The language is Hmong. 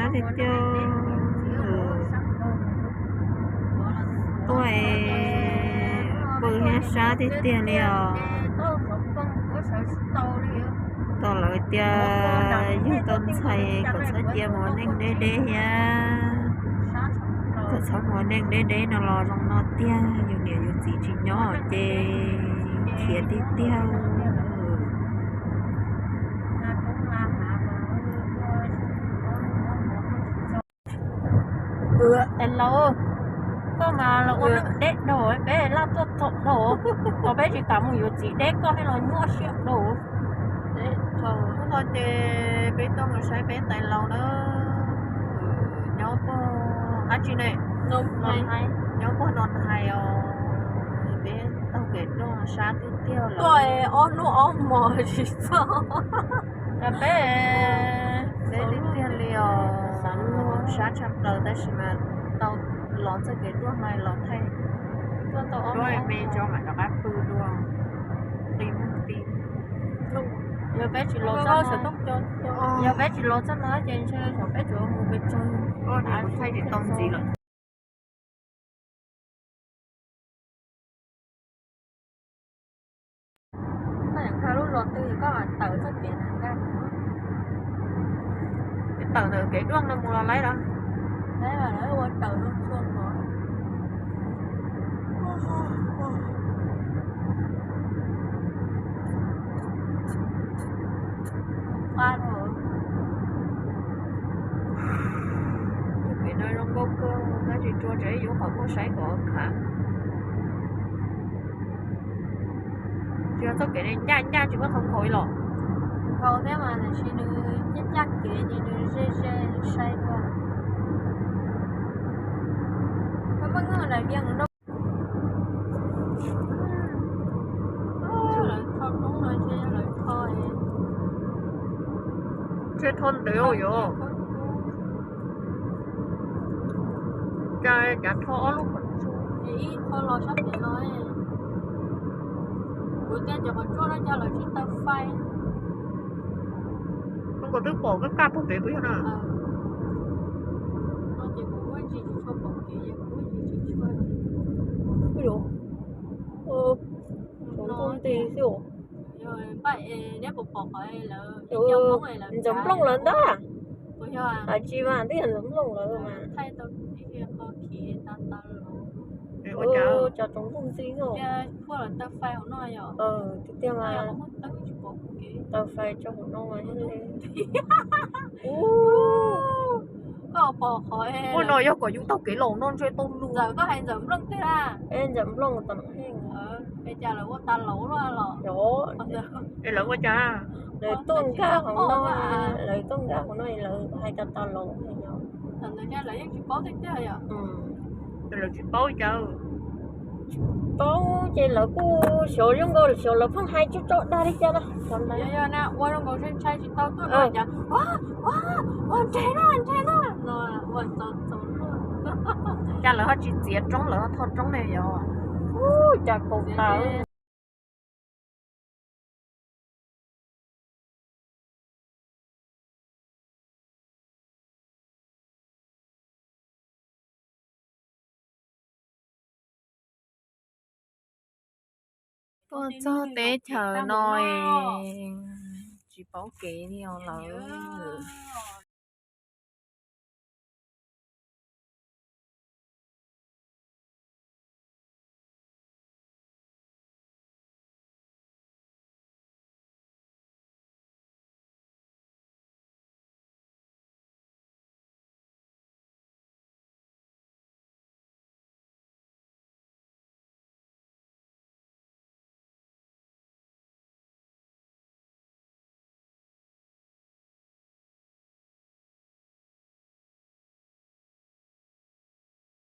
Tiag tiag, tuaj pw thiab sab tiag tiag li os. Tau lawv tias yug tau ntxhais kom txhob cia mus ua neej deb deb thiab, kom txhob mus ua neej deb deb no los zoo no tiag, yus niam yus txiv tsis nyob ces khiav tiag tiag. Tais laus, koj mas los ua neej deb dhau, peb laj tuaj txog dhau, thaum peb tsis kam mus yuav txiv deb koj thiaj los nyuaj siab dhau. Hnub no ces peb tuaj mus saib peb tais laus na, nyob puag qab tsi ne, nyob puag Noo Hais os. Peb taug kev noj sab tiag tiag lawm, tuaj ob hnub ob hmos tsis txog. Peb deb tiag tiag li os, sab tshaj plaws tab sis mas tau los txoj kev tuaj no los thaij, tuaj me tso mam rov qab pw dua, qi moog ti. Yog peb tsis los, yog peb tsis los txoj no ces ntshe peb tsuas mus pes tsawg, thaij tsis tau ntxiv lawm. Koj nkag lub zos twg koj mam tawm txoj kev na nkag. Tawm ntawm kev duaj no mus los laib los? Laib mas lawv ua raws zoo txhua qhov. Qab rau. Pem no zoo nkauj kawg, tab sis tsuas tsam ib yuav qhov muaj saib kom khav. Tsis yog txoj kev ne ncaj ncaj tsis muaj qhov nkhaus li los? Nkhaus thiab mas tiam sis nws ncaj ncaj kev ces nws ze ze nws sai dua. Koj muaj nyuj nram Vias nrau. Lawv tho roob no ntshe lawv tho, ntshe tho ntev yom. Cas cav tho ob lub qhov tsua, ib qho los sab pem no. Kuv tias cov qhov tsua no cas lawv tsis taw fais. Koj twb pom kaj kaj puag pem puas yog na? No ces kuv ua ntsis tsis tshua pom kev, kuv ua ntsis tsis tshua. Ui, tsoom nplooj nti xwb. Npaj, neb puas pom qhov lawv, ntxoov nplooj lawv ntag. Tsis mas twb yog ntxoov nplooj lawv mas. Cov tsoom nplooj nti xwb. Tiag tiag mas taw fais rau hauv no mas. Ua no yog kom yus taug kev los no ntshe tau lus. Ntxawm, koj hais ntxawm nplooj twg a? Ntxawm nplooj tom no. Es cas lawv ua tas laus los? Es lawv ua cas? Lawv tuaj nkag hauv no, lawv tuaj nkag hauv no lawv hais tas tas laus. Lawv yeej tsis paub tiag tiag yom. Lawv tsis paub cas. Paub ces lawv kuj xyov zoo nkaus xyov lawv pheej hais tso tso dag li cas na. Yog na, ua zoo nkaus ntshai ntshai tsis tau tuaj no cas. Ua, ua, ua nreg na, nreg na no, ua txaus txaus luaj. Cas lawv ho tsis txiav roob, lawv ho tho roob ne yom? Ub, cas kaus tas. Tuaj txog teb chaws no tsis paub kev li os lawv.